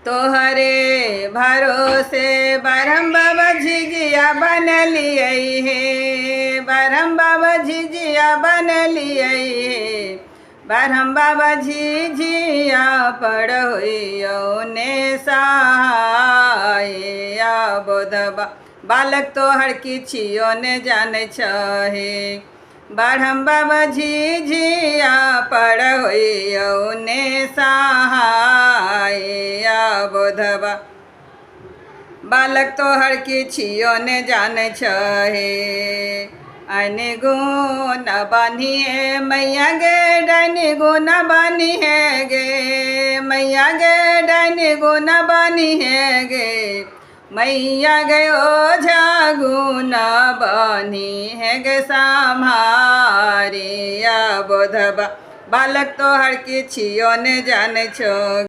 तोहरे भरोसे ब्रह्म बाबा झिझिया बनलियै हे, ब्रह्म बाबा झिझिया बनलियै हे। ब्रह्म बाबा झिझिया पढ़ोइयौ ने सहाय बोधबा, बालक तोहर किछियो ने जानै छहे। ब्रह्म बाबा झिझिया पढ़ोइयौ ने सहाय बोधबा, बालक तोहर किछियो ने जानै छहे। अन गुण बान्हिए मैया गे, डनि गुण बान्हिए गे, मैया गे डनि गुण बान्हिए गे, मैया गे ओझा गुण बान्हिए गे सम्हारिया बोधबा, बालक तोहर किछियो ने जानै छो।